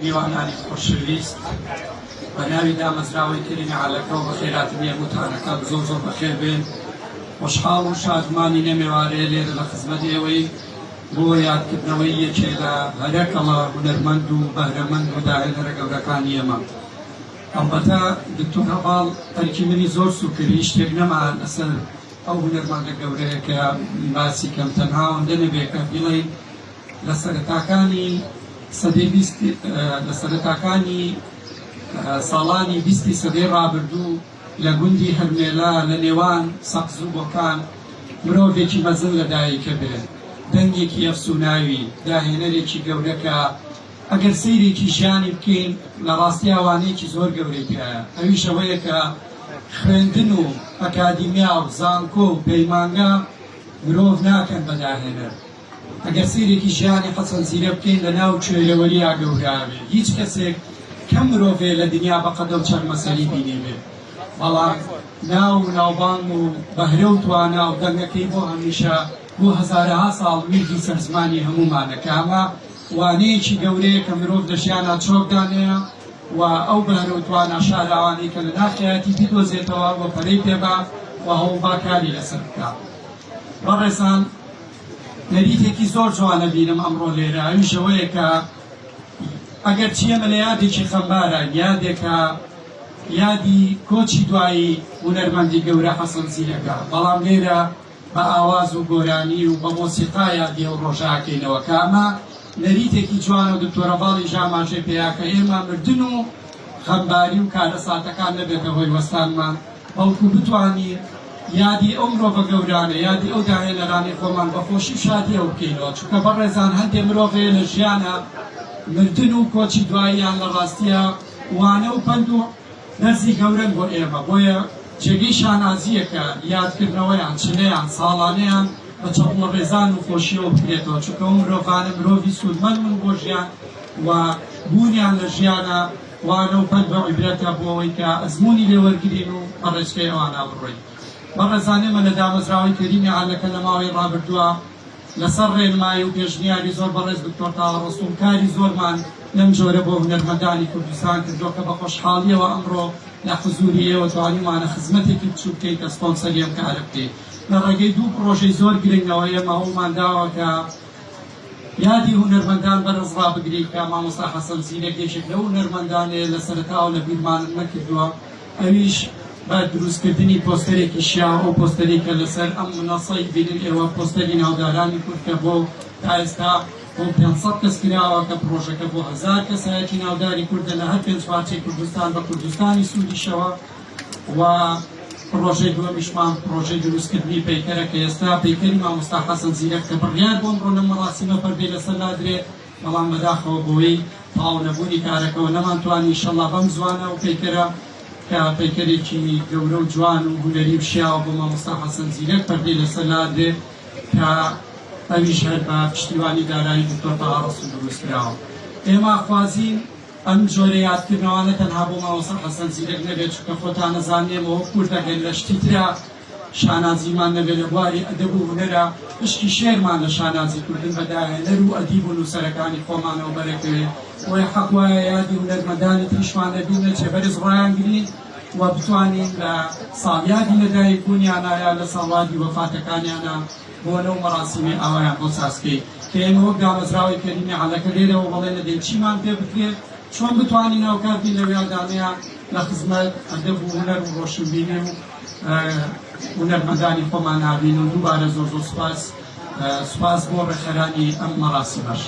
میوانانی خۆشەویست، بە ناوی دامەزراوەی کەریمی عەلەکەوە بەخێرهاتنی هەمووتان ئەکەم. زۆر زۆر بەخێر بێن. خۆشحاڵ و شادمانی نەمێوارەیە لێرە لە خزمەت ئێوەین بۆ یادکردنەوەی یەکێ لە هەرە کەڵە هونەرمەند و بەهرەمەند و داهێنەرە گەورەکانی ئێمە. ئەڵبەتە دکتۆر هەڤاڵ ئەرکی منی زۆر سووک کرد، هیچ شتێک نەما لەسەر ئەو هونەرمەندە گەورەیە کە باسی کەم، تەنها ئەوەندە نەبێ کە بیڵێین لە سەرەتاکانی سەدەی 20 لە سەرەتاکانی ساڵانی بیستی سەدەی ڕابردوو لە گوندی هەرمێلە لە نێوان سەقز و بۆکان مرۆڤێکی مەزن لەدایکە بێ، دەنگێکی ئەفسوناوی، داهێنەرێکی گەورە کە ئەگەر سەیرێکی ژیانی بکەین لە ڕاستیا وانەیەکی زۆر گەورەی تیایە، ئەویش ئەوەیە کە خوێندن و ئەکادیمیا و زانکۆ و پەیمانگا مرۆڤ ناکەن بە داهێنەر. ئەگەر سەیرێکی ژیانی حەسەن زیرەک بکەین لە ناو کوێرەوەریا گەورە ئەبێ، هیچ کەسێک کەم مرۆڤێ لە دنیا بە قەدەو چەرمەسەری بینیبێ، بەڵام ناو و ناوبانگ و بەهرە و توانا و دەنگەکەی بۆ هەمیشە بۆ هەزارەها ساڵ ویردی سەر زمانی هەموومانە کە ئەمە وانەیەکی گەورەیە کە مرۆڤ لە ژیانا چۆک دانەیە و ئەو بەهرە و توانا شاراوانەی کە لە ناخیایەتی بیدۆزێتەوە و پەرەی پێبا و هەوڵبا کاری لەسەر بکا. بەڕێزان نەریتێکی زۆر جوانە بینم ئەمڕۆ لێرە ئەویش ئەوەیە کە ئەگەر چی ئێمە لە یادێکی خەمبارە یادێکە یادی کۆچی دوایی هونەرمەندی گەورە حەسەن زیرەکە بەڵام لێرە بە ئاواز و گۆرانی و بە مۆسیقا یادی ئەو ڕۆژە ئەکەینەوە کە ئەمە نەریتێکی جوانە و دکتۆر هەڤاڵیش ئاماژەی پێیا کە ئێمە مردن و خەمباری و کارەساتەکان نەبێتە هۆی وەستانمان بەڵکو بتوانین یادی ئەو مرۆڤە گەورانە یادی ئەو داهێنەرانەی خۆمان بە خۆشی و شادیەوە بکەینەوە چونکە بەڕێزان هەندێ مرۆڤ هەیە لە ژیانە مردن و کۆچی دواییان لە ڕاستیە وانە و پەند و دەرسی گەورەن بۆ ئێمە، بۆیە جێگەی شانازییە کە یادکردنەوەیان، چلەیان، ساڵانەیان بە چەپڵەڕێزان و خۆشییەوە بکرێتەوە، چونکە ئەو مرۆڤانە مرۆڤی سوودمەندن بۆ ژیان و بوونیان لە ژیانا وانە و پەند و عیبرەتە بۆ ئەوەی کە ئەزموونی لێ وەرگرین و بە ڕێچکەی ئەوانا بڕۆین. بەڕێزان ئێمە لە دامەزراوەی کەریمی عەلەکە لە ماوەی ڕابردووا لەسەر ڕێنمایی و پێشنیاری زۆر بەڕێز دکتۆر تاها ڕەسوڵ کاری زۆرمان لەم جۆرە بۆ هونەرمەندانی کوردستان کردووە کە بە خۆشحاڵیەوە ئەمڕۆ لە حزوری ئێوە توانیومانە خزمەتێکی بچوک بکەین کە سپۆنسەری ئەم کارە بکەین لە ڕێگەی دوو پڕۆژەی زۆر گرنگەوە ئێمە هەوڵمان داوە کە یادی هونەرمەندان بەرز ڕابگرین کە مامۆستا حەسەن زیرەک یەکێک لەو هونەرمەندانەیە لە سەرەتاوە لە بیرمانم نەکردووە ئەویش بە دروستکردنی پۆستەرێکی شیاو، ئەو پۆستەرەی کە لەسەر ئەم منەسەی بینن ئێوە، پۆستەری ناودارانی کورد کە بۆ تا ئێستا بۆ 500 کەس کراوە، کە پڕۆژەکە بۆ 1000 کەسایەتی ناوداری کوردە لە هەر پێنج پارچەی کوردستان بە کوردستانی سووریشەوە و پڕۆژەی دووەمیشمان پڕۆژەی دروستکردنی پەیکەرە کە ئێستا پەیکەری مامۆستا حەسەن زیرەک کە بڕیار بۆ ئەمڕۆ لەم مەراسیمە پەردەی لەسەر لادرێ بەڵام بەداخەوە بەهۆی تەواو نەبوونی کارەکەوە نەمانتوانی ئیشەڵا بەم زوانە ئەو پەیکەرە کە پەیکەرێکی گەورە و جوان و هونەری و شیاوە بۆ مامۆستا حەسەن زیرەک پەردەی لەسەر لادرێ کە ئەویش هەر بە پشتیوانی دارایی دکتۆر تەها ڕەسوڵ دروست کراوە. ئێمە خوازین ئەم جۆرە یادکردنەوانە تەنها بۆ مامۆستا حەسەن زیرەک نەبێت چونکە خۆتان ئەزانن ئێمە وەک کورد ئەگەر لە شتی ترا شانازیمان نەبێ لە بواری ئەدەب و هونەرا پشکی شێرمان لە شانازی کردن بە داهێنەر و ئەدیب و نووسەرەکانی خۆمانەوە بەرەکەوێ بۆیە حەق وایە یادی هونەرمەندانی تریشمان لە بیر نەچێ بەرز ڕایانگرین و بتوانین لە ساڵیادی لەدایک بوونیانا یا لە ساڵوادی وەفاتەکانیانا بۆنە و مەراسیمی ئاوایان بۆ ساز کەین کە ئێمە وەک دامەزراوەی کەریمی عەلەکە لێرەوە بەڵێن ئەدەین چیمان پێ بکرێ چۆن بتوانین هاوکار بین لەو یادانەیا لە خزمەت ئەدەب و هونەر و ڕۆشنبینی و هونەرمەندانی خۆمان نابین و دووبارە زۆر زۆر سوپاس سوپاس بۆ ڕێکخەرانی ئەم مەراسیمەش.